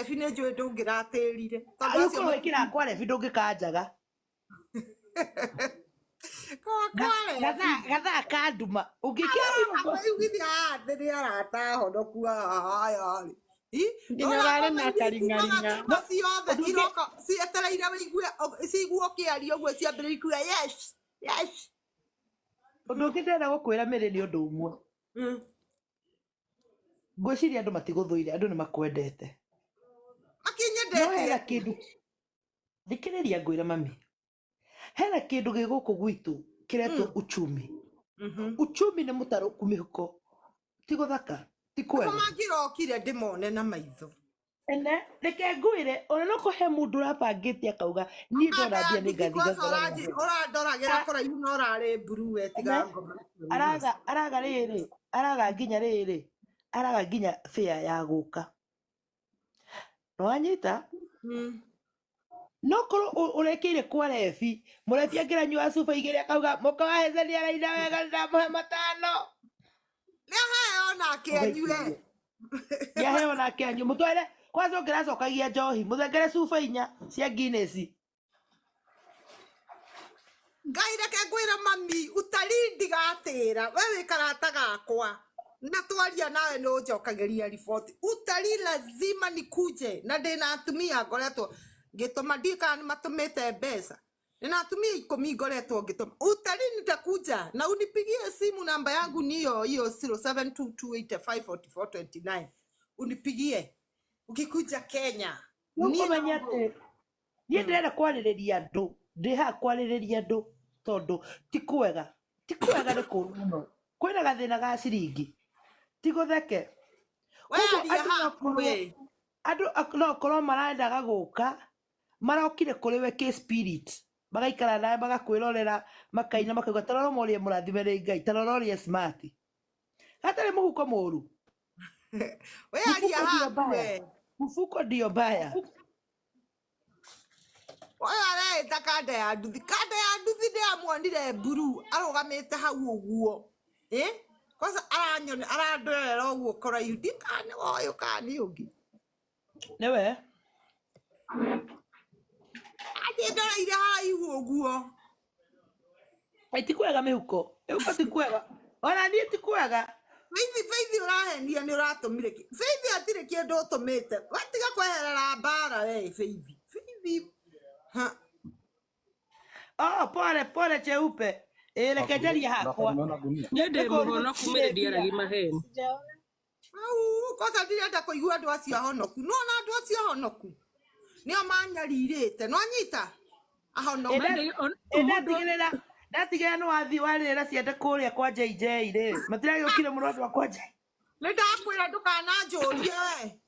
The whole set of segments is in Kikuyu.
rebi nĩ njũĩ ndũngĩratĩrire tondũ Rĩu acio korwo wĩkĩraga kwa rebi ndũngĩkanjaga. Kwa kwa rebi. Gathaa ka nduma ũngĩkĩra Aiguithia haha thĩ nĩ arata ahonoku haha aya rĩ. Nginya ũrarĩ na karing'aring'a. Ng'oma ciothe iroka cietereire wĩigue ciigue ũkĩaria ũguo ciambĩrĩrie kuga yes yes. Ũndũ ũngĩ ndĩrenda gũkwĩra Mary nĩ ũndũ ũmwe. Ngwĩciria andũ matigũthũire, andũ nĩ makwendete. No hena Makinyendete. kĩndũ, thikĩrĩria ngwĩre mami, hena kĩndũ gĩ gũkũ gwitũ kĩretwo uchumi. Uchumi nĩ mũtarũku mĩhuko, ti gũthaka, ti Nĩko kwega. mangĩrokire ndĩmone na maitho. Ene, reke ngwĩre, ona no kũhe mũndũ ũrabangĩte akauga niĩ ndona Kanda ya mbia nĩ nduthi ngathiĩ kwanza ngagũra ũrandoragĩra Ah. kũraihu na ũrarĩ mburu we tiga ngoma. Araga rĩrĩ, araga nginya rĩrĩ, araga nginya fare ya gũka. Nĩwanyita? No korwo ũrekĩire kwa rebi, mũrebi angĩranyua cuba igĩrĩ akauga mũka wa Heze nĩaraina wega ndamũhe matano. Nĩaheo nake anyue. Nĩaheo nake anyue, mũtware kwanza ũngĩracokagia njohi, mũthengere cuba inya cia Guinness. Ngai reke ngwĩre mami utalii ndigatĩra we wĩ karata gakwa na twaria nawe nĩ ũnjokagĩria riboti utalii lazima nikuje na ndĩna atumia ngoretwo ngĩtũma ndiũĩ kana nĩ matũmĩte mbeca ndĩna atumia 10 ngoretwo ngĩtũma utalii nitakuja na unipigie simu namba yangu niyo hiyo 0722854429 unipigie ukikuja Kenya. Rĩu Niĩ ũmenye no atĩ niĩ ndĩrenda kwarĩrĩria andũ, ndĩ haha kwarĩrĩria andũ tondũ ti kwega, ti kwega nĩ kũũru mũno. Kwĩna gathĩna ga ciringi, ti gũtheke. We Koguo aria andũ no haku korwo we. andũ no korwo marendaga gũka, marokire kũrĩ we kĩ spirit, magaikara nawe magakwĩrorera, makaina makauga ta rora ũrĩa mũrathime nĩ Ngai, ta rora ũrĩa smart. Hatarĩ mũhuko mũru. We aria Mfuko ndio haku mbaya. we. Mfuko ndio mbaya. Ũyũ areĩta kanda ya nduthi. Kanda ya nduthi ndĩramuonire mburu arũgamĩte hau ũguo. Kwanza aranyona arandorera ũguo kũraihu ndiũĩ kana nĩ ũyũ kana nĩ ũngĩ. Nĩwe? Athiĩ ndoreire haraihu ũguo. Ĩ, ti kwega mĩhuko. Mĩhuko ti kwega. Ona niĩ ti kwega. Faith, Faith ũrahenia nĩ ũratũmire kĩ? Faith hatirĩ kĩndũ ũtũmĩte. Watiga kweherera mbara we Faith. Faith. Ha. Oh, pole pole cheupe. Ĩ, reke njarie hakwa. Niĩ ndĩ Nĩ kũũru mũhonoku gũtirĩ Mary mbia. ndiaragia maheni. Au, kwanza ndirenda kũigua andũ acio ahonoku. Nĩwona andũ acio ahonoku? Nĩo manyarirĩte. Nĩwanyita? Ahonoku. Ndatigĩrĩra ndatigĩrĩra nĩ wathiĩ warĩrĩra ciande kũrĩa kwa JJ rĩ. Matiragĩũkire mũno andũ a kwa JJ. Nĩ ndakwĩra ndũkananjũrie we.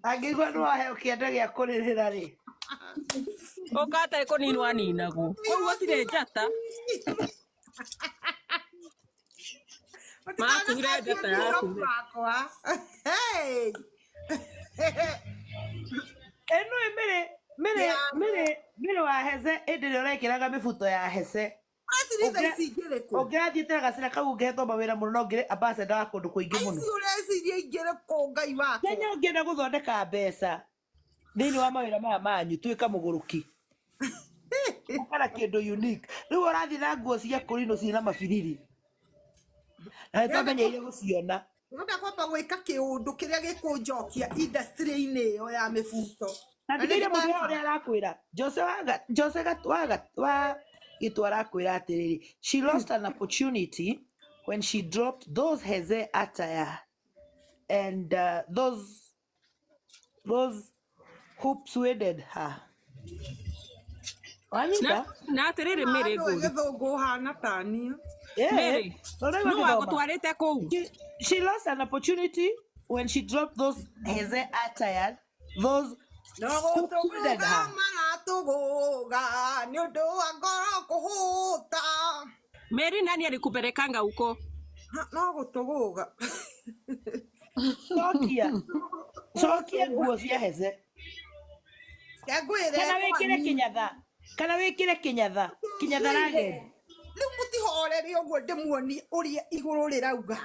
Angĩigua nĩ waheo kĩande gĩa kũrĩrĩra rĩ. Ũka atarĩ kũninwo aninagwo. Kũu gũtirĩ njata. Makuire Mũtikanacenjie njata yaku. bishop wakwa. Hey. Ĩno ĩ Mary, Mary, Mary, Mary wa Heze ĩndĩ ĩrĩa ũrekĩraga mĩbuto ya Heze. Ũreciria thaa ici ingĩrĩ kũ? Ũngĩrathiĩte na gacĩra kau ũngĩhetwo mawĩra mũno no ũngĩrĩ ambassador wa kũndũ kũingĩ mũno. Ici ũreciria ingĩrĩ kũ Ngai wakwa? Kenya ũngĩenda gũthondeka mbeca thĩinĩ wa mawĩra maya manyu tuĩka mũgũrũki. Ũka na kĩndũ unique. Rĩu ũrathiĩ na nguo cia kũrinũ ciĩna mabiriri. Na nĩtwamenyeire gũciona. Ndĩrenda kwamba gwĩka kĩũndũ kĩrĩa gĩkũnjokia industry-inĩ ĩyo ya mĩbuto. Na Na nĩ ndigĩire mũndũ ndĩreka. ũrĩa arakwĩra. Jose wa Jose wa Gĩtũ arakwĩra atĩrĩrĩ, she lost an opportunity when she dropped those Heze attire and those who persuaded her. Wanyita? Na atĩrĩrĩ Mary Andũ ngũrie. gĩthũngũ ũhana ta niĩ. Yeah. Mary, No, no, nũ gĩthoma. wagũtwarĩte kũu? She lost an opportunity when she dropped those Heze attire, those No who persuaded gũtũgũga her. maratũgũga nĩ ũndũ wa ngoro kũhũta. Mary nani alikupelekanga huko? Ha, no gũtũgũga. Cokia. Cokia nguo cia Heze. Reke ngwĩre Kana wĩkĩre kwani. kĩnyatha. Kana wĩkĩre kĩnyatha. Kĩnyatha rageni. Rĩu mũtihorere ũguo ndĩmuonie ũrĩa igũrũ rĩrauga.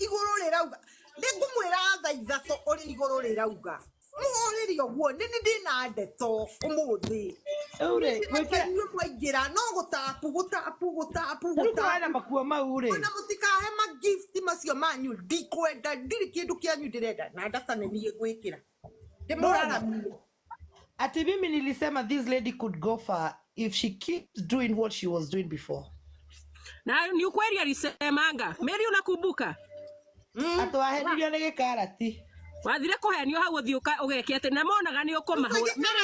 Igũrũ rĩrauga. Nĩngũmwĩra thaa 3 ũrĩa igũrũ rĩrauga. Mũhũrĩre ũguo nĩ nĩ ndĩna ndeto ũmũthĩ. Rĩu rĩ, gwĩkĩra Inyuĩ mwaingĩra no gũtapu gũtapu gũtapu rĩu tũrarĩ gũtapu. na makuo mau rĩ. Ona mũtikahe ma gift macio manyu ndikwenda ndirĩ kĩndũ kĩanyu ndĩrenda na ndata nĩ niĩ ngwĩkĩra. Ndũrona Ndĩmũraramie. ati mimi nilisema this lady could go far if she keeps doing what she was doing before. Na ni ukweli alisemanga. Mary unakumbuka? Atwahenirio nĩ gĩkarati. Wathire kũhenio hau ũthiĩ ũgeke atĩ na monaga nĩ ũkũmahũra. Mary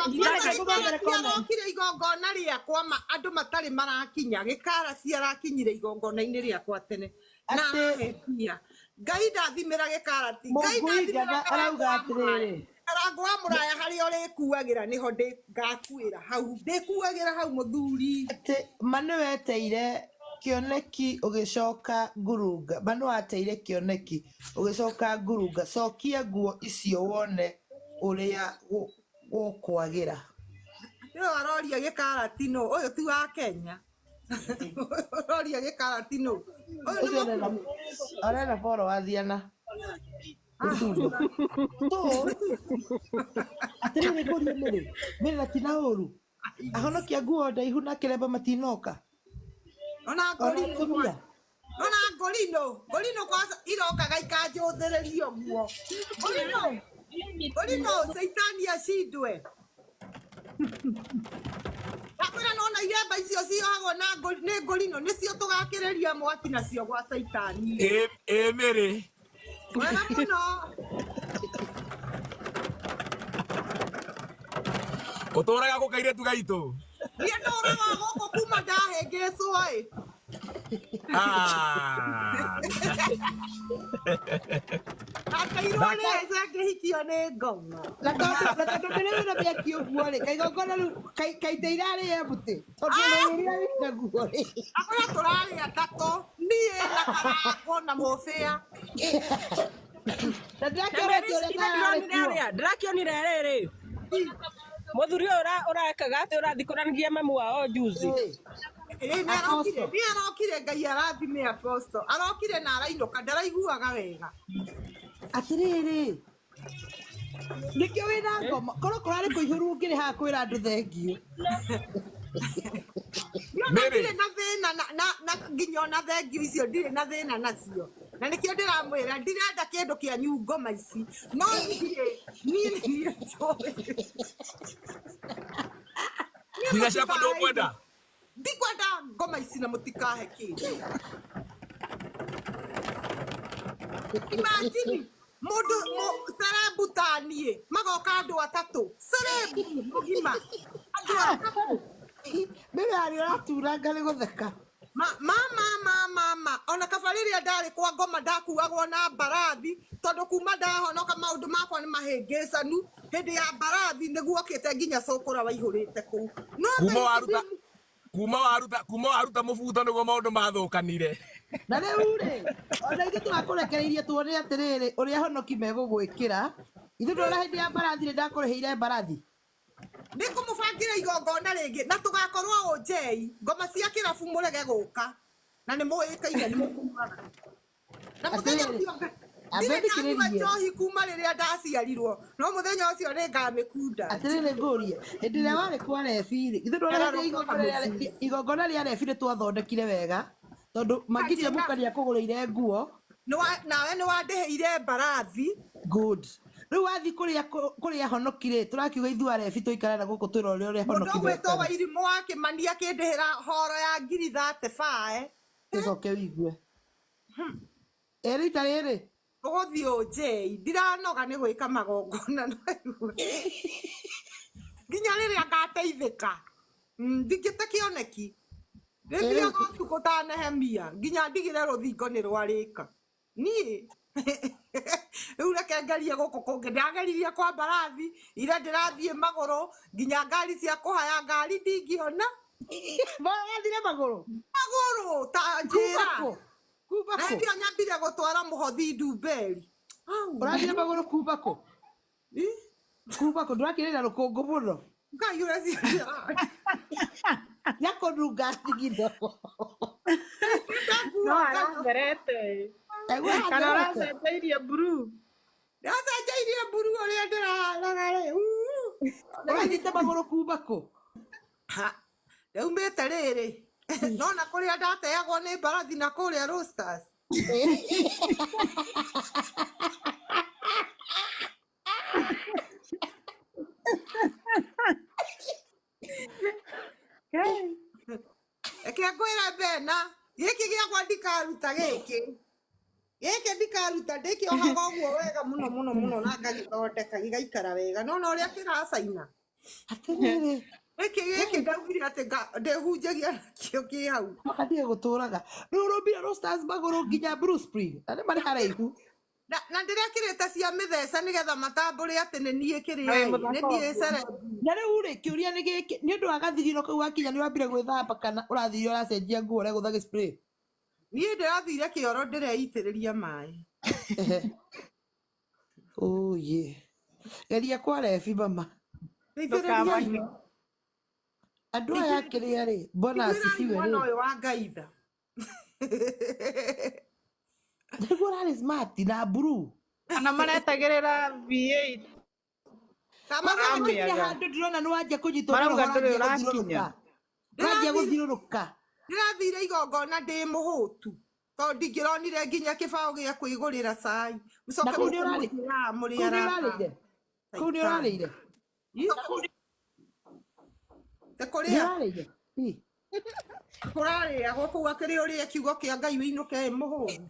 Ndĩrenda kũmathera comment. Arokire igongona rĩakwa ma andũ matarĩ marakinya gĩkarati arakinyire igongona-inĩ rĩakwa tene na Atĩ ahetia. Ngai ndathimĩra gĩkarati. Ngai Mũngui ndathimĩra Njaga karango arauga wa mũraya. atĩrĩrĩ. Karango wa mũraya harĩa ũrĩkuagĩra nĩho ngakuĩra hau ndĩkuagĩra hau mũthuri. Atĩ ma nĩ weteire kĩoneki ũgĩcoka ngurunga. Ma nĩ wateire kĩoneki ũgĩcoka ngurunga. Cokia nguo icio wone ũrĩa gũkwagĩra. Ũyũ aroria gĩkarati nũ? Ũyũ ti wa Kenya. Ũroria gĩkarati nũ? Ũyũ nĩ Ũcio arenda mũkũrũ. arenda followers ana. Gĩcunjĩ. So atĩrĩrĩ ngũrie Mary, Mary na tina ũru. Ahonokia nguo ndaihu na kĩremba matinoka. Ona Ona ngorino atumia. ona ngorino ngorino kwanza irokaga ikanjũthĩrĩria ũguo. Ngorino ngorino caitani acindwe. Ndakwĩra nona iremba icio ciohagwo na nĩ ngorino nĩcio tũgakĩrĩria mwaki nacio gwa caitani. Ĩ Mary. Wega mũno. Ũtũraga gũkũ kairĩtu gaitũ. Niĩ ndũraga gũkũ kuma ndahĩngĩcwo ĩ. Ah. Ndateirwo nĩ Ece ngĩhikio nĩ ngoma. Na tondũ ndĩrĩ wĩna mĩaki ũguo rĩ, kaigongona rĩu kaita irarĩ empty. Tondũ rĩrĩa wĩna guo rĩ. Akwĩra tũrarĩ atatũ niĩ na karango na mũbĩa. Na Na ndĩrakĩona Mary atĩ ũrĩa Cina kararĩ ndĩronire kuo. arĩa ndĩrakĩonire rĩrĩ. Mũthuri ũyũ ũrekaga atĩ ũrathikũranagia mamu wao juzi. Ĩ, Ĩ nĩ arokire Apostle. nĩ arokire Ngai arathime apostle. Arokire na arainũka ndaraiguaga wega. Atĩrĩrĩ, nĩkĩo wĩna ngoma. Korwo kũrarĩ kũihũru ũngĩrĩ haha kwĩra andũ thengiũ. Niĩ ona Mary. ndirĩ na thĩna na nginya ona thengio icio ndirĩ na thĩna nacio. Na nĩkĩo ndĩramwĩra ndirenda kĩndũ kĩanyu ngoma ici. No niĩ niĩ nĩ niĩ njũĩ. Niĩ Nginya ciakwa mũtikahe ndũkwenda. ndikwenda ngoma ici na mũtikahe kĩndũ. Imagine mũndũ cerebu ta niĩ magoka andũ atatũ cerebu mũgima andũ atatũ. Mary harĩ ũraturanga nĩ gũtheka. Ma ma ma ma ma ma ona kaba rĩrĩa ndarĩ kwa ngoma ndakuagwo na mbarathi tondũ kuma ndahonoka maũndũ makwa nĩ mahĩngĩcanu hĩndĩ ya mbarathi nĩguokĩte nginya cũkũra waihũrĩte kũu no Kuma thaa ici waruta kuma waruta mũbuto nĩguo maũndũ mathũkanire. Na rĩu rĩ, ona ithuĩ tũrakũrekereirie tuone atĩrĩrĩ ũrĩa honoki megũgwĩkĩra. Ithuĩ ndona hĩndĩ ya mbarathi nĩ ndakũrĩhĩire mbarathi. nĩ ngũmũbangĩra igongona rĩngĩ na tũgakorwo ũnjei ngoma cia kĩrabu mũrege gũka na nĩ mũĩkaine nĩ mũkuaga na mũthenya Atĩrĩrĩ, ũcio ambe ndirĩ ndanyua thikĩrĩrie. njohi kuma rĩrĩa ndaciarirwo no mũthenya ũcio nĩ ngamĩkunda. Atĩrĩrĩ ngũrie, hĩndĩ ĩrĩa warĩ kwa rebi rĩ, ithuĩ ndona hĩndĩ ya Ngararũka mũciĩ. igongona rĩa rebi nĩ twathondekire wega tondũ Magiria Anjĩra Mũka nĩakũgũrĩire nguo. Nawe nĩ wandĩhĩire mbarathi. Good. Rĩu wathiĩ kũrĩa honoki rĩ, tũrakiuga ithuĩ arebi tũikare na gũkũ twĩrore ũrĩa Mũndũ honoki ũgwĩtwo mekaga. Wairimũ wa Kĩmani akĩndĩhĩra horo ya ngiri 35. Tũcoke wĩigue. Ĩ rita rĩrĩ. Tũgũthiĩ ũnjei ndiranoga nĩ gwĩka magongona no igue. Nginya rĩrĩa ngateithĩka. Ndingĩte kĩoneki. Ĩ Rĩthiaga rĩu ũtukũ ta Nehemia nginya ndigĩre rũthingo nĩ rwarĩka. Niĩ rĩu reke ngerie gũkũ kũngĩ ndageririe kwa mbarathi ira ndĩrathiĩ magũrũ nginya ngari cia kũhaya ngari ndingĩona. Wathire magũrũ? Magũrũ ta Kuma njĩra. kũ? Kuma Na kũ? hĩndĩ ĩyo nyambire gũtwara mũhothi Ndumberi. Au. Ũrathire magũrũ kuma kũ? Ĩ? Kuma kũ? Ndũrakĩrĩ na rũkũngũ mũno. Ngai ũreciria. Ya kũnunga thigino. No aratherete. Aigua Kana atherete. ũracenjeirie blue. Ndacenjeirie mburu ũrĩa ndĩrahanaga rĩu. Ũrathiĩte magũrũ kuma kũ? Ha, ndaumĩte rĩrĩ nona kũrĩa ndateagwo nĩ mbarathi na kũrĩa Roasters. Reke ngwĩre Bena, gĩkĩ gĩakwa ndikaruta gĩkĩ. Gĩkĩ ndikaruta ndĩkĩohaga ũguo wega mũno mũno mũno na ngagĩthondeka gĩgaikara wega. Nona ũrĩa kĩracaina. Atĩrĩrĩ. Gĩkĩ gĩkĩ ndaugire atĩ ndĩhunjagia nakĩo kĩ hau. Makathiĩ gũtũraga. Rĩu ũrũmbire Roasters magũrũ nginya Blue Spring. Na nĩ marĩ haraihu. Na ndĩrekĩrĩte cia mĩtheca nĩgetha matambũre atĩ nĩ niĩ kĩrĩa Wĩ ĩ, nĩ mũthaka niĩ ũguo. celeb. Na rĩu rĩ, kĩũria nĩ gĩkĩ, nĩ ũndũ wa gathiriro kau wakinya nĩ wambire gwĩthamba kana ũrathire ũracenjia nguo ũregũtha gĩspray? Niĩ ndĩrathire kĩoro ndĩreitĩrĩria maĩ. Ũyĩ. Geria kwa rebi mama. Teithĩrĩriai. Ndũkamake. Andũ aya kĩrĩa rĩ, mbona Iguĩrai asifiwe mwana rĩ. ũyũ wa Ngai tha. Nĩguo ũrarĩ smart na blue. Kana maretagĩrĩra V8 Kwanza Kamaga nĩ Amĩaga. handũ ndĩrona nĩ wanjia kũnyitwo nĩ roho Marauga ndũrĩ ũranjia ũrakinya. gũthiũrũrũka. Ũranjia gũthiũrũrũka. Ndĩrathire igongona ndĩ mũhũtu tondũ ndingĩronire nginya kĩbaũ gĩa kwĩgũrĩra cai. Na Mũcoke kũu nĩ ũrarĩ mũkĩmũnjĩraga mũrĩ kũu nĩ arata. ũrarĩire? Kũu nĩ ũrarĩire? Te Nĩ kũrĩa ũrarĩire? Ĩ. kũrarĩagwo kũu akĩrĩ ũrĩe kiugo kĩa Ngai wĩinũke ĩ mũhũnu.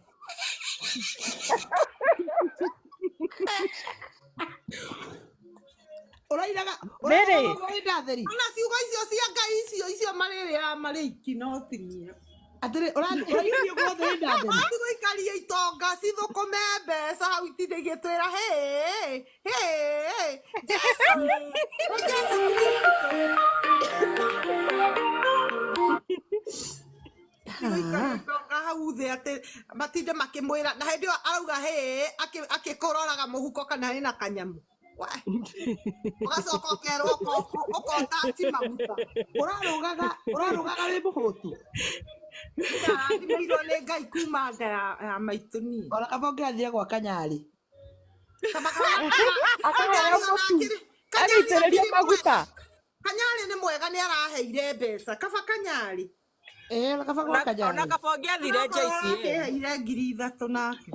Ũrairaga Mary. ũrairaga ũguo wĩ ndatheri? Ona ciugo icio cia Ngai icio icio marĩrĩaga marĩ iki no ti niĩ. Atĩrĩ ũrairaga ũguo wothe wĩ ndatheri? Wathi gũikaria itonga cithũkũme mbeca hau itinde igĩtwĩra hĩ hĩ Jesũ Jesũ Kristo. Gũikaria itonga hau thĩ atĩ matinde makĩmwĩra na hĩndĩ ĩyo arauga hĩ akĩkũroraga mũhuko kana ĩna kanyamũ. We, ũgacoka ũkerwo ũkotaci maguta. Ũrarũgaga ũrarũgaga wĩ mũhũtu? Ndarathimĩirwo nĩ Ngai kuma nda ya maitũ niĩ. Ona kaba ũngĩrathire gwa Kanyarĩ. Akaheo mũtu agĩitĩrĩrio maguta. Kanyarĩ nĩ mwega nĩ araheire mbeca kaba Kanyarĩ. Ĩĩ ona kaba gwa Ona Kanyarĩ. kaba ũngĩathire Onakorwo JCA. arakĩheire 3,000 nake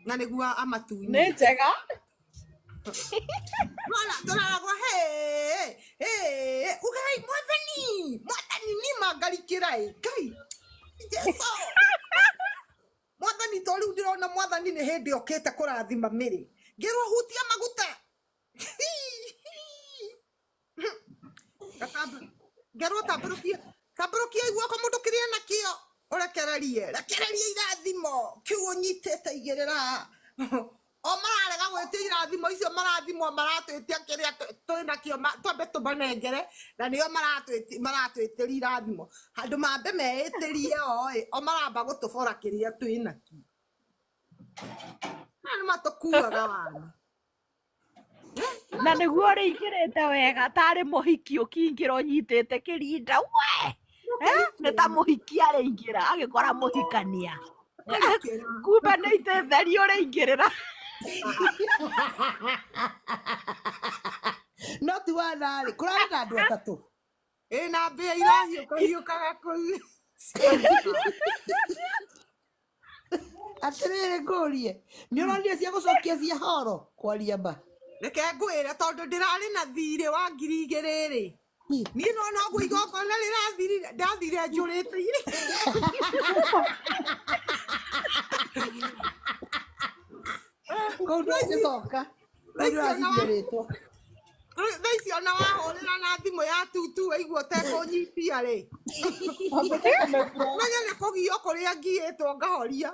na nĩguo amatunye. Nĩ njega. Twana tũraragwo hĩ hĩ ugai mwathani mwathani ni mangarikĩra ĩ Ngai Jesũ mwathani to rĩu ndĩrona mwathani nĩ hĩndĩ okĩte kũrathima mĩrĩ ngĩrwo hutia maguta. Ngerwo tambũrũkia tambũrũkia guoko mũndũ kĩrĩa nakĩo ũrekererie rekereria irathimo kĩu ũnyitĩte igĩrĩra. O mararega gwĩtia irathimo icio marathimwo maratwĩtia kĩrĩa twĩ nakĩo twambe tũmanengere na nĩo maratwĩtĩria irathimo handũ mambe meĩtĩrie o ĩ o maramba gũtũbora kĩrĩa twĩ nakĩo. Aya nĩ matũkuaga wana. Na nĩguo ũrĩingĩrĩte wega tarĩ mũhiki ũkĩingĩra ũnyitĩte kĩrinda we. Nĩ ta mũhiki arĩingĩra agĩkora mũhikania. Kumbe nĩ itĩ theri ũrĩingĩrĩra. No ti wana rĩ, kũrarĩ na andũ atatũ. Ĩ na mbĩa irahiũkahiũkaga kũu. Atĩrĩrĩ ngũrie, nĩ ũronire cia gũcokia cia horo kwaria ma? Reke ngwĩre tondũ ndĩrarĩ na thirĩ wa 2,000 rĩ. Niĩ nona ũguo igongona rĩrathirire ndathire njũrĩte irĩ. Kũu ndũngĩcoka. Kũu ndũraciria rĩtwa. Thaa ici ona wahũrĩra na thimũ ya tutu waigua ũtekũnyitia rĩ. Menye nĩ kũgio kũrĩa ngiĩtwo ngahoria.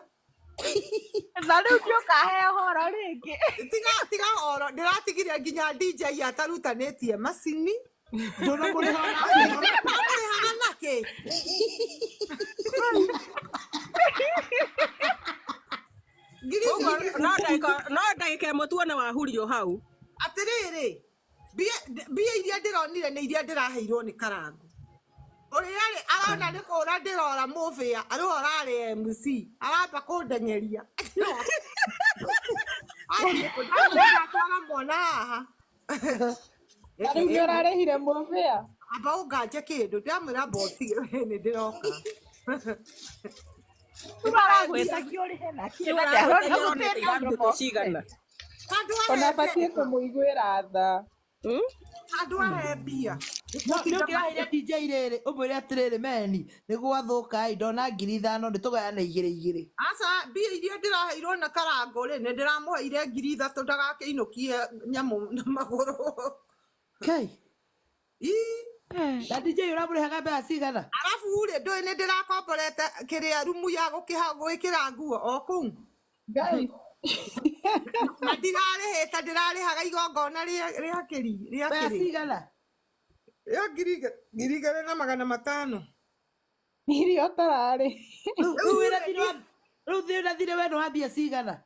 Na rĩu ndĩũkaheo horo rĩngĩ. Tiga tiga horo ndĩratigire nginya DJ atarutanĩtie macini. Ndũnamũrĩha Ndamũrĩhaga nakĩ? Ngiri Ũguo icio no ndagĩka ĩmwe tuone wahurio hau. Atĩrĩrĩ, mbia iria ndĩronire nĩ iria ndĩraheirwo nĩ Karangũ. Ũrĩa rĩ arona nĩ kũra ndĩrora mũbĩa, arĩ we ũrarĩ MC, aramba kũndenyeria. Athiĩ kũ? Ndatwara mwana haha. Na rĩu nĩ ũrarĩhire mũbĩa. Amba ũnganje kĩndũ, ndamwĩra amba ũtige, nĩ ndĩroka. Rĩu aragwĩtagia ũrĩhe na kĩ Rĩu na aragwĩtagia ndarona ũronete gũtĩna irarutĩtwo cigana. Handũ Ona ahe batiĩ mbeca. kũmũiguĩra tha. Hmm? Handũ ahe mbia. No nĩ ũngĩraheire DJ rĩrĩ ũmwĩre atĩrĩrĩ meni nĩ gwathũka ĩ ndona 5,000 nĩ tũgayane igĩrĩ igĩrĩ. Aca, mbia iria ndĩraheirwo na Karangũ rĩ, nĩ ndĩramũheire 3,000 ndagakĩinũkie nyamũ na magũrũ. Kai. Ii. Na DJ ũramũrĩhaga mbeca cigana? Arabu rĩ, ndũĩ nĩ ndĩrakomborete kĩrĩa rumu ya gũkĩha gwĩkĩra nguo o kũu. Ngai. Na ndirarĩhĩte, ndĩrarĩhaga igongona rĩa rĩa kĩri rĩa Mbeca kĩrĩ cigana? rĩa 2,500. Iria ũtararĩ. Rĩu Rĩu rĩu wĩna rĩ, thirĩ wa rĩu wĩna thirĩ we nĩ wa mbia cigana?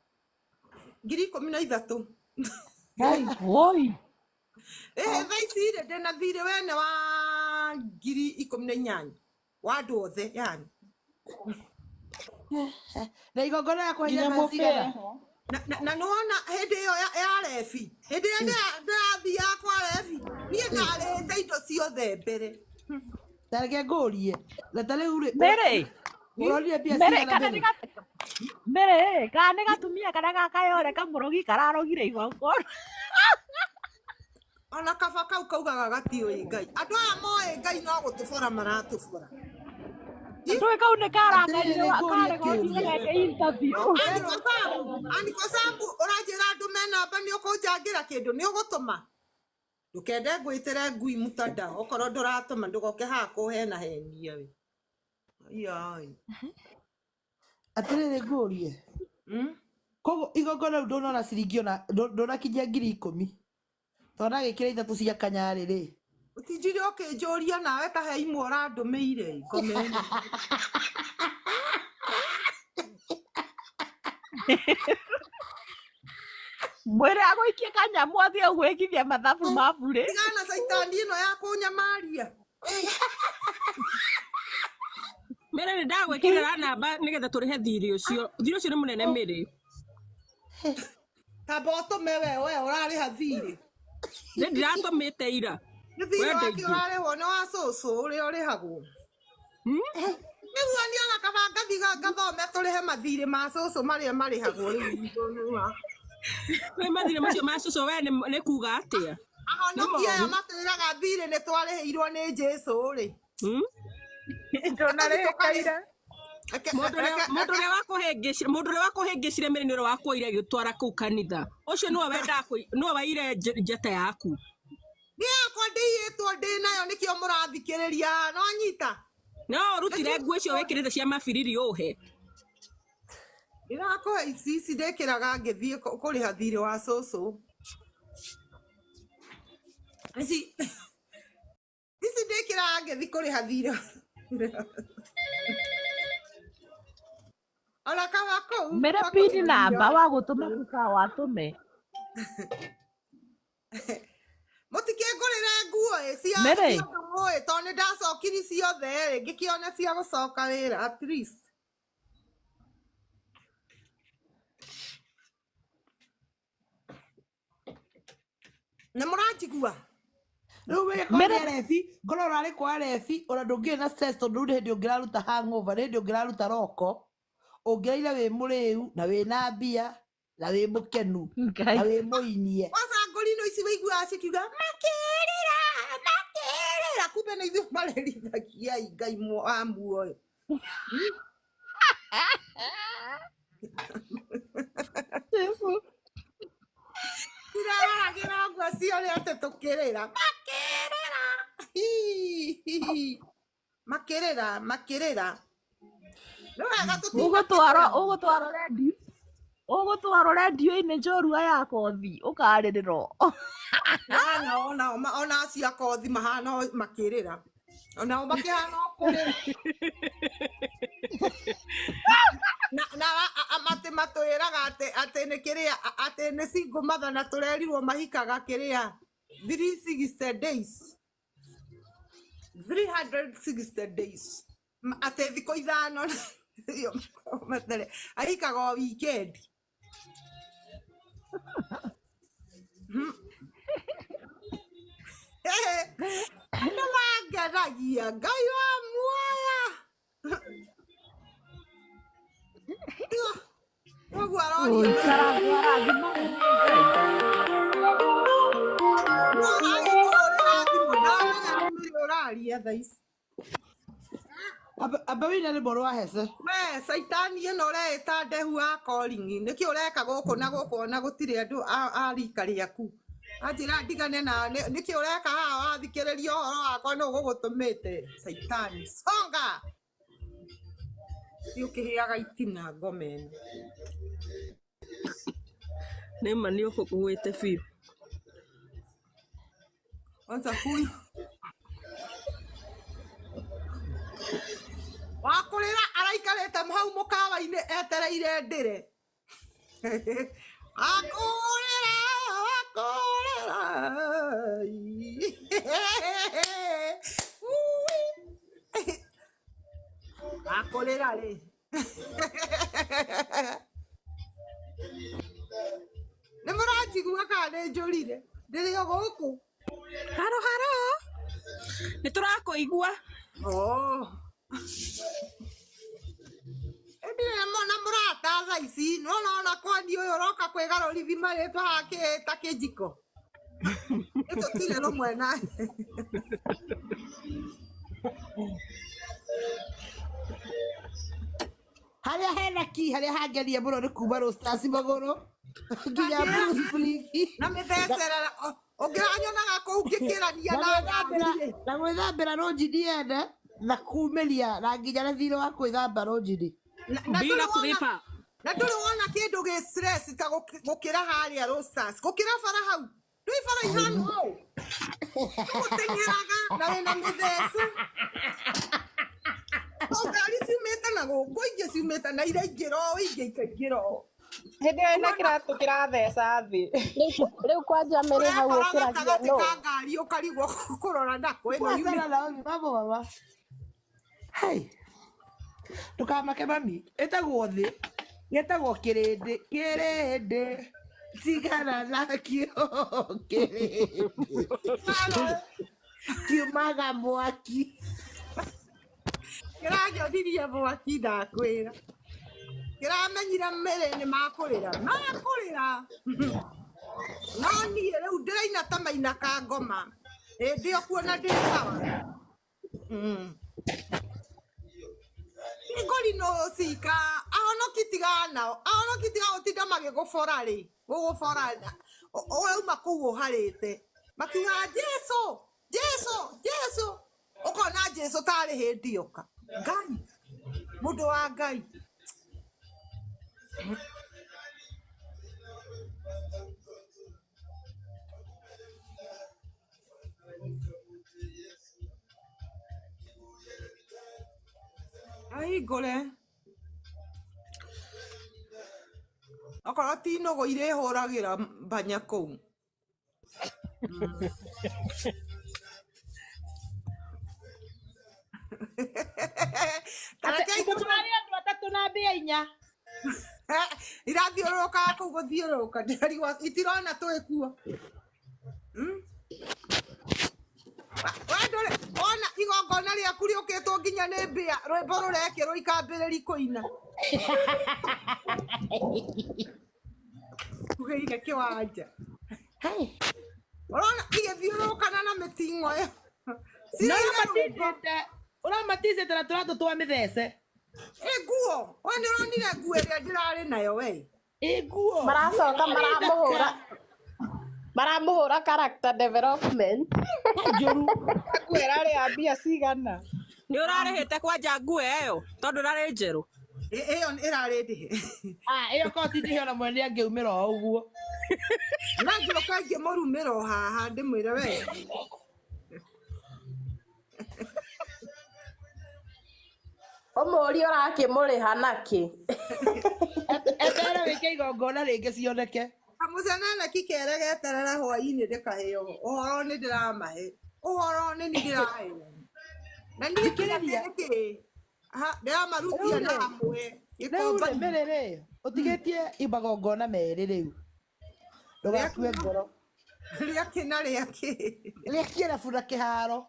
13,000. Ngai. Woi. Ĩhĩ, thaa ici rĩ, ndĩna thirĩ wene wa 18,000 wa andũ othe yani. Na igongona ya kũheire Nginya mbeca mũbĩa cigana? eho. Na nĩwona hĩndĩ ĩyo ya rebi, hĩndĩ ĩrĩa ndĩrathiaga kwa rebi, niĩ ndarĩhĩte indo ciothe mbere. Ta reke ngũrie. Na ta rĩu rĩ Mary. ũronire mbia Mary cigana kana Mary? nĩ Mary kana nĩ gatumia kana gakayore kamũrogi kararogire igongona. Ona kaba kau kaugaga gatiũĩ Ngai. Andũ aya moĩ Ngai no gũtũbora maratũbora. Ndũĩ kau nĩ Atĩrĩrĩ karakarire ngũrie karega ũthiĩ kĩũria. geke interview. Aniko Sambu, Aniko Sambu, ũranjĩra andũ me namba nĩ ũkũnjangĩra kĩndũ, nĩ ũgũtũma? Ndũkende ngwĩtĩre ngui mũtanda, okorwo ndũratũma ndũgoke haha kũhenahenia we. Ai. Atĩrĩrĩ ngũrie. Koguo igongona rĩu ndũnona ciringi ona ndũnakinyia 10,000. Tondũ agĩkĩra ithatũ cia kanyarĩ rĩ. Ũtinjire ũkĩnjũria nawe ta he imwe ũrandũmĩire ngomeni. Mwĩre agũikie kanyamũ athiĩ gwĩkithia mathabu ma burĩ. Tigana caitani ĩno ya kũnyamaria. Mary nĩ ndagwĩkĩrĩra namba nĩgetha tũrĩhe thirĩ ũcio. Thirĩ ũcio nĩ mũnene Mary. Tamba ũtũme we we ũrarĩha thirĩ. Nĩ ndiratũmĩte ira. Nĩ thirĩ We wake ndĩngĩ. ũrarĩhwo nĩ wa cũcũ ũrĩa ũrĩhagwo. Nĩguo niĩ ona kaba ngathiĩ ngathome tũrĩhe mathirĩ ma cũcũ marĩa marĩhagwo rĩu. Wĩ mathirĩ macio ma cũcũ we nĩ kuga atĩa? Nĩ Ahonokia aya moru. matwĩraga thirĩ nĩ twarĩhĩirwo nĩ Jesũ rĩ. Ndũnarĩhĩka ira. Mũndũ ũrĩa wakũhĩngĩcire Mary nĩ ũrĩa wakuoire agĩgũtwara kũu kanitha. Ũcio nĩwe wendaga nĩwe waire njata yaku. Niĩ yakwa ndĩiyĩtwo ndĩ nayo nĩkĩo mũrathikĩrĩria no nyita. No ũrutire nguo icio wĩkĩrĩte cia mabiriri ũhe. Ndĩrakũhe ici ici ndĩkĩraga ngĩthiĩ kũrĩha thirĩ wa cũcũ. Ici ici ndĩkĩraga ngĩthiĩ kũrĩha thirĩ. Ona kaba kũu Mary pini namba wa gũtũma kuka watũme. Mũtikĩngũrĩre nguo ĩ cia Mary. cia ndũng'ũ ĩ tondũ nĩ ndacokiri ciothe rĩ ngĩkĩone cia gũcoka wĩra at least. Nĩ mũranjigua? Rĩu wĩ korwo nĩ rebi, korwo ũrarĩ kwa rebi, ona ndũngĩrĩ na stress tondũ rĩu nĩ hĩndĩ ũngĩraruta hangover, nĩ hĩndĩ ũngĩraruta roko, ũngĩraire wĩ mũrĩu na wĩna mbia na wĩ mũkenu na wĩ mũinie. Kwanza ngorino ici wĩiguaga cikiuga makĩrĩra makĩrĩra kumbe nĩ ithuĩ marĩrithagia Ngai wa muoyo. Ndĩraroragĩra nguo cio ũrĩa atĩ tũkĩrĩra makĩrĩra Hi, makĩrĩra makĩrĩra. Nĩ wega Ũgũtwarwo tũtinakĩrĩra. ũgũtwarwo redio ũgũtwarwo redio-inĩ njorua ya kothi ũkarĩrĩrwo. Mahana onao ona acio a kothi mahana o makĩrĩra. Onao makĩhana o kũrĩra. Na atĩ matwĩraga atĩ atĩ nĩ kĩrĩa atĩ nĩ single mother na tũrerirwo mahikaga kĩrĩa 360 days 360 days atĩ thikũ ithano nĩcio matarĩ ahikaga o weekend. Andũ mangenagia Ngai wa muoya. Ũguo aroria Ũikaraga arathimagwo nĩ Ngai. No ũragĩkũhũrĩra thimũ ndaramenya nĩ mĩrĩ ũraria thaa ici. Amba wĩna rwĩmbo rwa hece. We caitani ĩno ũreĩta ndehu wa calling nĩkĩ ũreka gũkũ na gũkũ ona gũtirĩ andũ a rika rĩaku anjĩra ndigane na nĩkĩ ũreka haha wathikĩrĩria ũhoro wakwa nũ gũgũtũmĩte caitani songa thiĩ ũkĩhĩaga itina ngoma ĩno. Nĩ ma nĩ ũgwĩte biũ. Kwanza huyu wakũrĩra araikarĩte hau mũkawa-inĩ etereire ndĩre. Wakũrĩra wakũrĩra wakũrĩra rĩ nĩ mũranjigua kana nĩ njũrire ndĩrĩ o gũkũ. Haro haro. Nĩ tũrakũigua. Oh. Ndirĩ na mũrata thaa ici nona ona kwani ũyũ ũroka kwĩgarũrithi marĩtwa haha ta kĩnjiko nĩ tũtirĩ rũmwe nake. Harĩa hena ki harĩa hangeria mũno nĩ kuma Roasters magũrũ nginya Kanjĩra Blue Spring. na mĩthecerera ũngĩranyonaga kũu ngĩkĩrania Na na gwĩthambĩra ngari rĩ. na gwĩthambĩra rũnjini ene na kumĩria na nginya na thirĩ wa kwĩthamba rũnjini. Na na Bila ndũrĩ wona kũrĩpa. na ndũrĩ wona kĩndũ gĩ stress ta gũkĩra harĩa Roasters gũkĩra bara hau ndũĩ bara ihana ũũ ũgũteng'eraga na wĩna mĩthece o ngari ciumĩte na gũkũ ingĩ ciumĩte na iraingĩra ũũ ingĩ ikaingĩra ũũ. Hĩndĩ ĩyo ĩna kĩratũ kĩratheca thĩ. Rĩu kwanja mĩrĩ hau Ũrekora ũkĩragia gatagatĩ nũ ka ngari ũkarigwo kũrora nako ĩno Poa yumĩte. sana Naomi, mambo mama. Hai. Ndũkamake mami, ĩtagwo thĩ, gĩtagwo kĩrĩndĩ, kĩrĩndĩ, tigana nakĩo kĩrĩndĩ, kiumaga mwaki. Kĩranjonirie mwaki ndakwĩra kĩramenyire mĩrĩ nĩ makũrĩra makũrĩra no niĩ rĩu ndĩraina ta maina ka ngoma hĩndĩ ĩyo kuona ndĩ sawa. Ngorino cika ahonoki tigana nao ahonoki tiga gũtinda magĩgũbora rĩ gũgũbora ũrauma kũu ũharĩte makiuga Jesu Jesu Jesu ũkona Jesu tarĩ hĩndĩ oka Ngai mũndũ wa Ngai. Ahingũre okorwo ti nũgũ irĩhũragĩra mbanya kũu. Ta Ate reke tũrarĩ andũ atatũ na mbĩa inya. Irathiũrũrũkaga kũu gũthiũrũrũka ndĩrarigwo itirona twĩ kuo. We ndũrĩ wona igongona rĩaku rĩũkĩtwo nginya nĩ mbĩa rwĩmbo rũrekĩrwo ikambĩrĩri kũina tugĩire kĩwanja Hai. ũrona igĩthiũrũrũkana na mĩting'o ĩyo Na ciraina rwĩmbo ũramaticĩte na tũratũ twa mĩthece. Ĩ nguo we nĩ ũronire nguo ĩrĩa ndĩrarĩ nayo we. Ĩ nguo. Maracoka Ĩrarĩ maramũhũra thaka. maramũhũra character development. Njũru. Nguo ĩrarĩ ya mbia cigana? Nĩ ũrarĩhĩte kwanja nguo ĩyo tondũ ĩrarĩ njerũ. Ĩyo ĩrarĩ ndĩhe. Ah, ĩyo korwo ti ndĩhe ona mwene angĩumĩra o ũguo. Na ngĩũka ngĩmũrumĩra o haha ndĩmwĩre we. Ũmũrie ũrakĩmũrĩha nakĩ? Eterera wĩke igongona rĩngĩ cioneke. Kamũceneneki kere geterere hwainĩ ndĩkaheo ũhoro nĩ ndĩramahe ũhoro nĩ niĩ ndĩraheo na niĩ kĩrĩa Thikĩrĩria. kĩrĩ ndĩramarutia Rĩu na rĩ, hamwe rĩu rĩ gĩkomba-inĩ. mĩrĩ rĩ, ũtigĩtie magongona merĩ rĩu. Ndũgakue ngoro. Rĩakĩ na rĩakĩ. Rĩa kĩrabu na kĩharo.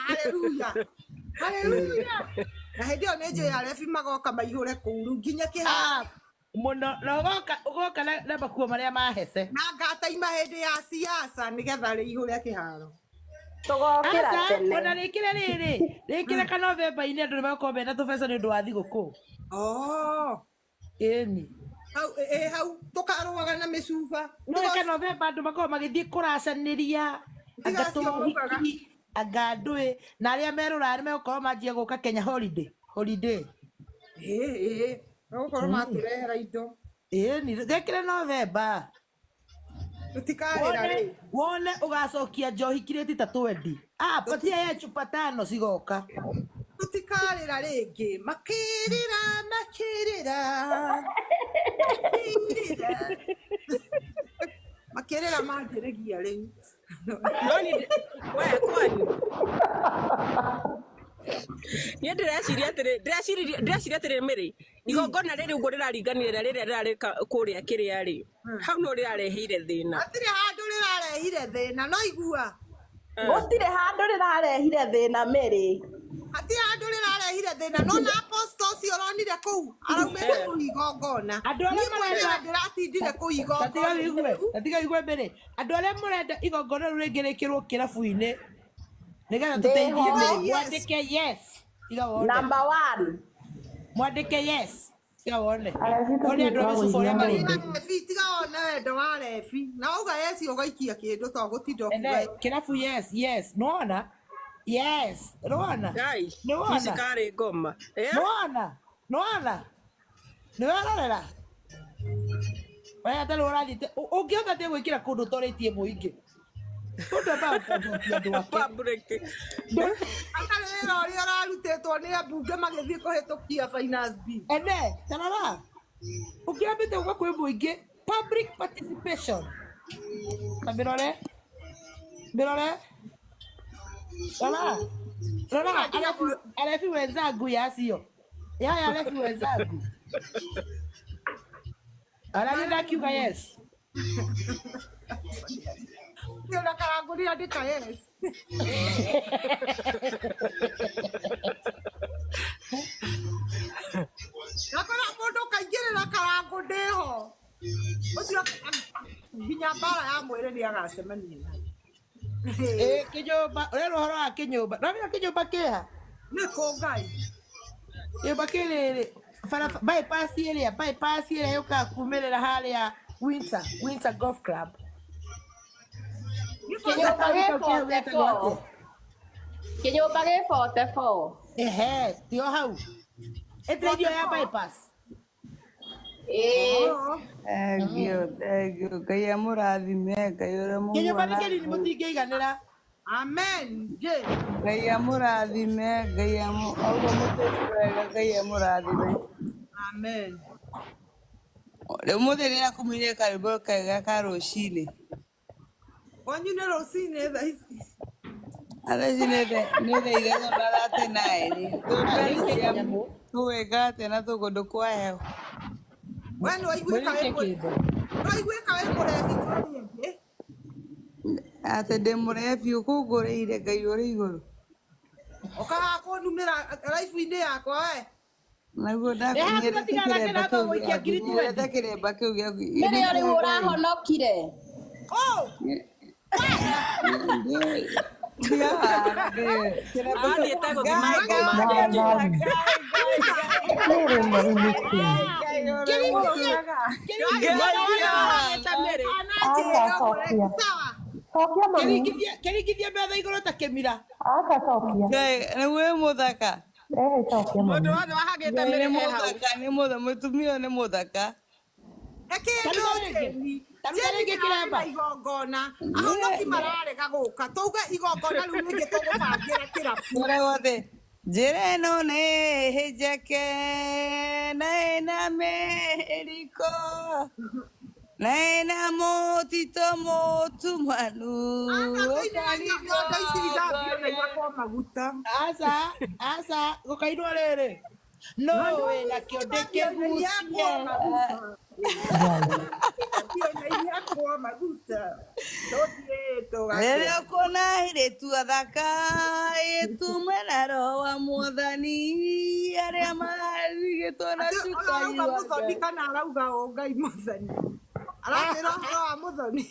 Haleluya. Haleluya. Na hĩndĩ ĩyo nĩ njũĩ arebi magoka maihũre kũu rĩu nginya kĩharo. Mũno na ũgoka ũgoka na makuo marĩa mahece. Na ngataima hĩndĩ ya siasa nĩgetha rĩihũre kĩharo. Tũgokĩra Aca, tene. ona rĩkĩre rĩrĩ, rĩkĩre ka Novemba-inĩ andũ nĩmegũkorwo mena tũbeca nĩ ũndũ wa thigũkũ. Oh. Ĩni. Hau ĩ hau tũkarũaga na mĩcuba. No reke Novemba andũ makorwo magĩthiĩ kũracanĩria, anga Tiga acio maugaga. tũhiki, anga ndũĩ, na arĩa me rũraya nĩmegũkorwo manjia gũka Kenya holiday, holiday. Ĩ ĩ megũkorwo matũrehera indo. Ĩni, gekĩre Novemba. Tũtikarĩra Wone, rĩu. wone ũgacokia njohi kirĩti ta 20. Ah, patia ya chupa tano cigoka. Tũtikarĩra rĩngĩ. Makĩrĩra makĩrĩra. Makĩrĩra. Makĩrĩra manjĩrĩgia rĩu. No ni we kwani niä ndä reciria atä rä mä rä igongona rä rä å guo rä raringanire na rä rä a rä rarä kå rä a kä rä a rä hau no rä rareheire thä na. Hatirĩ handũ rĩrarehire thĩna no igua. Gũtirĩ handũ rĩrarehire thĩna Mary. Hatirĩ handũ rĩrarehire thĩna no na aposto ũcio ũronire kũu araumĩte kũu igongona. Andũ arĩa Niĩ kwĩrĩra marenda ndĩratindire kũu tatiga igongona. wĩigue, tatiga wĩigue mbere. Andũ arĩa mũrenda igongona rĩu rĩngĩ rĩkĩrwo kĩrabu-inĩ nĩgetha tũteithie Ndĩho. Mary, Yes. mwandĩke yes. Tiga wone. Number one. Mwandĩke yes. Tiga wone. Arebi One andũ a mĩcuba ũrĩa marĩ. Rebi tiga wone wendo wa rebi na wauga yes ũgaikia kĩndũ to gũtinda Ene, ũkiuga kĩrabu yes, yes. Nĩwona? Yes. Nĩwona? Ngai ici Nĩwona? karä ngoma. Eh? Nĩwona? Nĩwona? Nĩwerorera? We atarĩ ũrathiĩte ũngĩhota atĩa gwĩkĩra kũndũ ũtorĩtie mũingĩ? Mũndũ ambaga gũconfront andũ ake. Public. Hatarĩ wĩra ũrĩa ũrarutĩtwo nĩ ambunge magĩthiĩ kũhĩtũkia finance bill. Ene, tarora. Ũngĩambĩte gũka kwĩ mũingĩ, public participation. Ta mĩrore. Mĩrore. Rora. Rora, arebi, arebi wenzangu ya acio. Yaya arebi wenzangu. Arani ndakiuga yes. Nĩ ona karangũrira andĩka yes. Gakora mũndũ ũkaingĩrĩra karangũ ndĩho. Ũcio nginya mbara ya mwĩrĩ nĩ agacemania nayo. Ĩ kĩnyũmba, ũrerwo ũhoro wa kĩnyũmba. Nĩwamenya kĩnyũmba kĩha? Nĩ kũ Ngai? Kĩnyũmba kĩrĩrĩ, bara bypass ĩrĩa, bypass ĩrĩa yũkaga kumĩrĩra harĩa Windsor, Windsor Golf Club. Nĩ Kĩnyũmba Gataũni gĩ kau kĩhau getagwo 44. atĩa? Kĩnyũmba gĩ 44. Ehe, tio hau. Ĩtĩrĩirio ya 44. bypass. Ĩĩ. Oh. Thank you, thank you. Ngai amũrathime, Ngai ũrĩa Kĩnyũmba nĩ mũguonaga. kĩnini mũtingĩiganĩra. Amen. Je. Ngai amũrathime, Ngai amũ ũguo mũtĩti wega, Ngai amũrathime. Amen. Rĩu mũthĩ nĩrakumire karwĩmbo kega ka rũcinĩ. Kwanyu nĩ rũcinĩ thaa ici. Thaa ici nĩ thaa ithatũ na 39. Rĩu Tũngaricia kanyamũ. tũgwĩka atĩa na tũkũndũ kwa heho? We nĩ waiguĩka wĩ Mwĩrĩke kĩndũ. nĩ waiguĩka wĩ mũrebi tũrĩ ĩngĩ. Atĩ ndĩ mũrebi ũkũngũrĩire Ngai ũrĩ igũrũ. Ũkaga kũnumĩra live-inĩ yakwa we. Naguo Nĩ haku ndakunyĩrĩte gatiganake kĩremba na kĩu gũikia gĩaku, ngiri nyĩrĩte 20. kĩremba kĩu gĩaku. Mary Nĩ o rĩu kĩa Ngai. ũrahonokire. Oh! Kĩremba kĩu. Athiä te gå thima Ngai, ngoma Ngai, rĩngĩ. Ngai, Ngai, Rĩrĩ mũri nĩkĩ? Ngai ũrĩ Kĩringithia, mũthaka. kĩringithia Ngai mbeca. ũrĩa wahagĩte Mary. Ananjĩra Aca mũrebi cokia. sawa. Cokia mami. Kĩringithia, kĩringithia metha igũrũ ta kĩmira. Aca cokia. Ngai, nĩ wĩ mũthaka. Ehe cokia Mũndũ mami. wothe wahagĩte Ngai Mary nĩ he hau. mũthaka, nĩ mũthaka, mũtumia ũyũ nĩ mũthaka. He kĩndũ Taruga rĩngĩ. Jeni. Taruga Jeni rĩngĩ ndĩrarĩ kĩremba. na igongona. Ahonoki mararega gũka. Tuge igongona rĩu rĩngĩ tũgũbangĩra kĩrabu. Ũrĩa wothe njĩra ĩno nĩ njeke na ĩna mĩriko na ĩna mũtitũ mũtumanu Aca tũinĩra nyondo ici ithambio na ũkarigongoria igakwo maguta. Aca, aca, gũkainwo rĩrĩ. No wĩna kĩo Ithambio na ndĩkĩgucie. iakwo maguta. Ngai. Ihakio na ihakwo maguta. Tũthiĩ tũgakĩra. Rĩrĩa ũkuona airĩtu athaka ĩtume na roho wa mwathani arĩa marigĩtwo na Atĩ ũyũ cukari arauga wa mũthoni Ngai. kana arauga ũ Ngai mũthoni. Aratwĩra ũhoro wa mũthoni.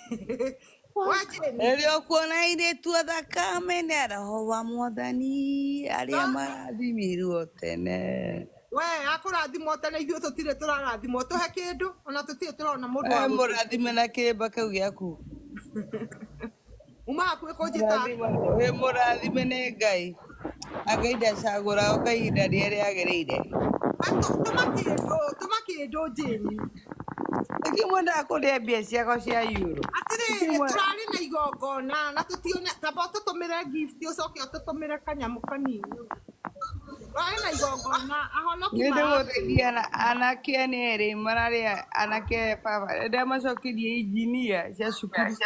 We Jane. Rĩrĩa ũkuona airĩtu athaka mena roho wa mwathani arĩa marathimirwo tene. We akũrathimwo tene ithuĩ tũtirĩ tũrarathimwo tũhe kĩndũ ona tũtirĩ tũrona mũndũ wa We gũtũ. mũrathime na kĩrĩmba kĩu gĩaku. Uma hakuhĩ kũnjĩta Wĩ mũrathime nĩ Ngai. Na Ngai ndacagũraga o kahinda rĩrĩa rĩagĩrĩire. tũma kĩndũ tũma kĩndũ Jane. Nĩkĩ mwendaga kũrĩa mbia ciakwa cia euro? Atĩrĩrĩ tũrarĩ na igongona na tũtione tamba ũtũtũmĩre gift ũcoke ũtũtũmĩre kanyamũ kanini. Tũrarĩ na igongona ahonoki Nĩ mara ndĩgũteithia anake aya nĩ erĩ mararĩ anake aya baba ndamacokirie injinia cia cukuru.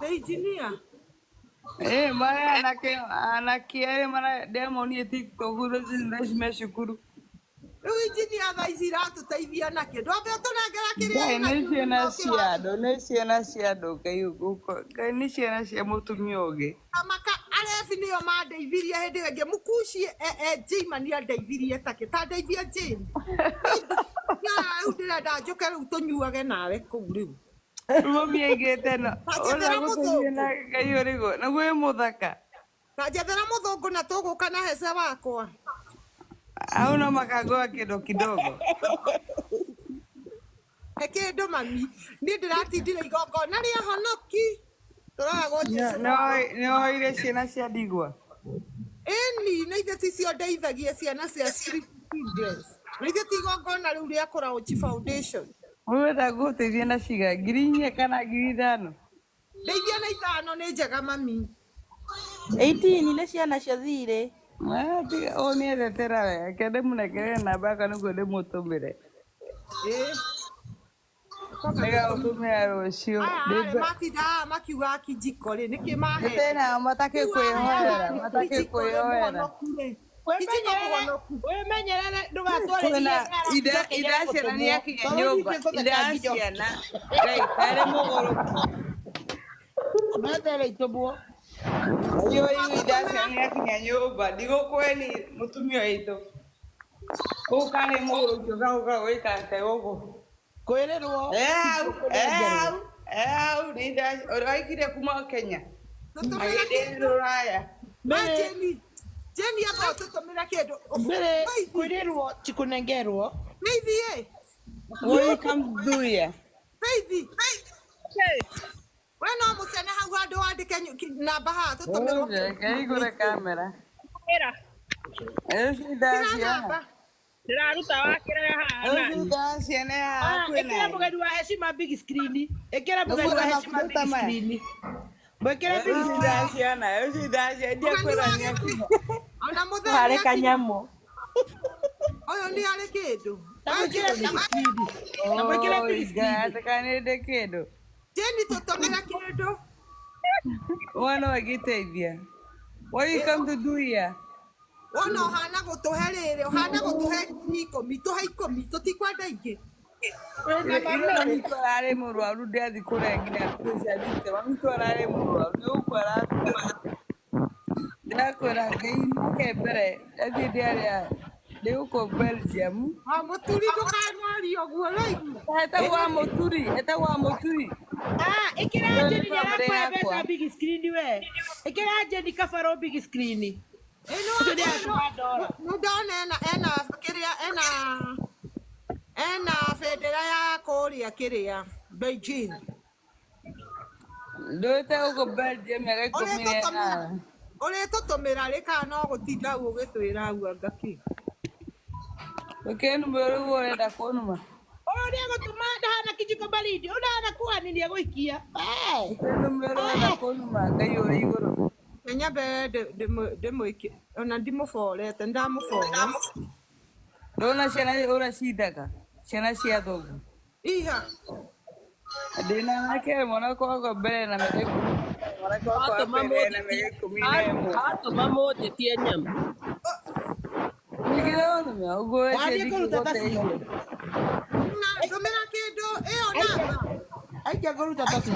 Nĩ injinia. Ĩ marĩ anake anake erĩ ndĩramonie TikTok thaici me cukuru. Rĩu injinia thaa ici iratũteithia nakĩ? Ndwambe ũtũnengera kĩrĩa Ngai nĩ wĩnakĩo ciana nĩguo cia kĩrathi. andũ nĩ ciana cia andũ Ngai Ngai nĩ ciana cia mũtumia ũngĩ. Amaka arebi nĩo mandeithirie hĩndĩ ĩyo ĩngĩ mũkuci Jima nĩ andeithirie takĩ ta ndeithia Jane. Ya rĩu ndĩrenda njũke rĩu tũnyuage nawe kũu rĩu. Rĩu mami aigĩte no Ta njethera ũragũteithia na mũthũngũ. Ngai ũrĩgũ naguo wĩ mũthaka. Ta njethera mũthũngũ na tũgũka na hece wakwa. Au no makangoa kĩndũ kidogo. He kĩndũ mami. Niĩ ndĩratindire igongona rĩa honoki. Tũroragwo Jesũ Nĩ woire ciana cia ndigwa. Ĩni na ithe ticio ndeithagia ciana cia street children. Na ithe ti igongona rĩu rĩa Kũraũchi Foundation. Ũrenda ngũteithie na ciga 4,000 kana 5,000? Ndeithia na 5 nĩ njega mami. 18 nĩ ciana cia thirĩ. Ah, tiga ũyũ nĩendetera we reke ndĩmũnengere namba yakwa nĩguo ndĩmũtũmĩre. Ĩ. Nĩngagũtũmĩra rũciũ. Aya arĩ matinda haha makiuga kijiko rĩ nĩkĩ mahete. Ndĩ nao matakĩkwĩhoera Kijiko rĩ matakĩkwĩhoera. mũhonoku rĩ. Kijiko mũhonoku. Wĩmenyerere ndũgatwarĩrie Kwĩna ngara ithe njoki ithe ya ciana gũtũmwo nĩakinya tondũ nyũmba ningĩ ithe ngũtheka nginya ciana Ngai karĩ mũgũrũki. Metere itũmwo. Ũyũ ithe ciana nĩakinya nyũmba ndigũkweni mũtumia witũ. Kũu karĩ mũgũrũki ũkaũka gwĩka gũkũ. Kwĩrĩrwo Hau hau hau nĩ ithe ũrĩa waikire kuma Kenya agĩthiĩ rũraya. We Jane Jane amba ũtũtũmĩre kĩndũ. Mbere kwĩrĩrwo ti kũnengerwo. Faith ĩ. Welcome Dhuya. Faith. We no mũcene hau handũ wandĩke namba haha tũtũmĩrwo kĩndũ. Reke igũre kamera. Ĩra. Ũcio ithe Ĩkĩra ciana. namba. Ndĩraruta wa kĩrĩa haha Ũcio ithe ciana haha Ah, kwĩna. ĩkĩra mũgeni wa heshima big screen. Ĩkĩra mũgeni wa Nĩguo heshima makuta big maya. screen. Mwĩkĩre big Ũcio screen. ithe ciana, ũcio ithe ciana Mũgeni ndiakwĩra wa nĩakinya. Ona mũthee Harĩ nĩakinya. kanyamũ. Ũyũ nĩ arĩ kĩndũ. Na We mwĩkĩre Jane. big screen. Na mwĩkĩre Oi, big Ngai screen. atikanĩte kĩndũ. Jane tũtũmĩre kĩndũ. Mwana agĩteithia. What you come to do here? Wona ũhana gũtũhe rĩrĩ, ũhana gũtũhe 10,000, tũhe 10, tũtikwenda ingĩ. Wĩna Ira mamĩrĩ. mami tu ararĩ mũrwaru ndĩathi kũrĩa nginya specialist. Mami tu ararĩ mũrwaru nĩ gũkũ aratũra. Ndĩrakwĩra Ngai nake mbere ndathiĩ ndĩarĩa ndĩ gũkũ Belgium. Ah, mũturi ndũkanarie ũguo ũraigua. Etagwo wa mũturi, etagwo wa mũturi. Ah, ĩkĩra Ĩyo nĩ Jane bamĩrĩ nĩarakũhe yakwa. mbeca big screen we. Ĩkĩra Jane kabaro big screen. Ĩ nĩ Ũcio nĩaratũma ndora. nĩ ndona ena ena kĩrĩa ena ena bendera ya kũrĩa kĩrĩa Beijing. Ndũĩte gũkũ Belgium mĩaka 18. Ũrĩtũtũmĩra rĩ kana no gũtinda ũgĩtwĩra hau anga kĩ? Ũkĩnuma rĩu ũrenda kũnuma. Ũyũ nĩegũtũma ndahana kijiko baridi. Ũyũ ndahana kuhani nĩegũikia. Eh. Ũkĩnuma ũrenda kũnuma Ngai ũrĩ igũrũ. Nyambe ndĩmwĩke ona ndimũborete ndamũbora. Ndona ciana ũrĩa cithaka ciana cia thoguo. Iha. Ndĩna anake mwanake wakwa mbere na mĩaka 10, mwanake wakwa wa Atũma mbere na mĩaka mũnjĩtie 11. atũma mũnjĩtie nyama. Ningĩ ũnume ũguo wece Wathiĩ kũruta tacio. ndingĩgũteithia. Na ndũmĩra kĩndũ Ĩyo namba. Aikia ngũruta tacio.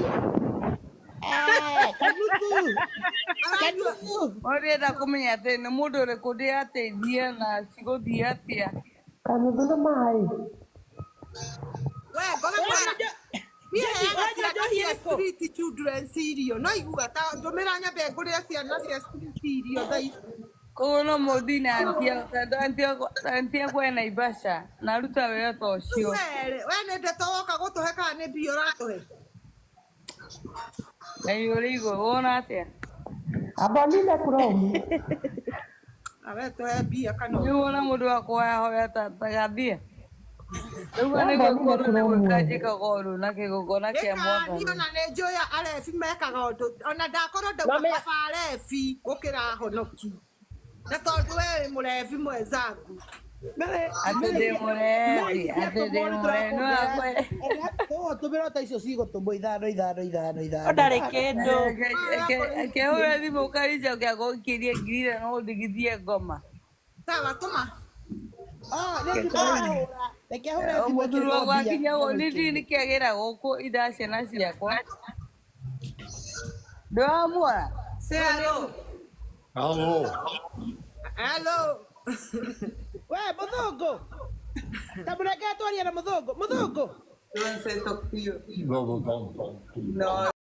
Kanuthu. Aranyua. Kanuthu. Ũrenda kũmenya atĩ nĩ mũndũ ũrĩkũ ndĩrateithia na cigũthiĩ atĩa. Kanuthu na maĩ. We ngoragwo niĩ heaga Wanyua ciana njohi cia ĩrĩkũ? street children irio no igua ta ndũmĩra nyambe ngũrĩre ciana cia street irio thaa ici. Koguo no mũthiĩ na auntie tondũ auntie akwa e Naivasha na aruta wĩra ta ũcio. We we nĩ ndeto woka gũtũhe kana nĩ mbia ũratũhe? Ngai ũrĩ igũrũ wona atĩa? Amba nina Chrome. Na we tũhe mbia kana Nĩ wona mũndũ wa kũhoyahoya ta gathia. Rĩu Amba nĩ nina gwĩkwo nĩ Chrome gwĩka we. njĩkaga ũndũ na kĩgongona kĩa Ĩka niĩ mwathani. ona nĩ njũĩ arebi mekaga ũndũ ona ndakorwo No ndauga me kaba arebi gũkĩra ahonoki na tondũ we wĩ mũrebi mwenzangu. Mary, Atĩ Mary, ndĩ Mary mũrebi, ici atĩ ndĩ ciatũmwo nĩ mũrebi. No tũrakũndĩra. akwe. Tũgũtũmĩra ta icio cigũtũmwo ithano ithano ithano ithano Ũndarĩ ithano. kĩndũ. Kehũra thimũ ũkaricokia gũkirie ngiri ithano ũndigithie ngoma. Sawa tũma. Ah, nĩ thimũ arahũra. Reke ahũre thimũ Mũthuri ekĩrĩrwo wakwa mbia akinya gũ niĩ ndiũĩ ndamũikĩrie. nĩkĩ agĩra gũkũ ithaa ciana ciakwa. Ndĩramuona? Say hello. Hello. Hello. We mũthũngũ. Ta mũreke twarie na mũthũngũ. Mũthũngũ. Don't say talk to you. No, no, don't. No.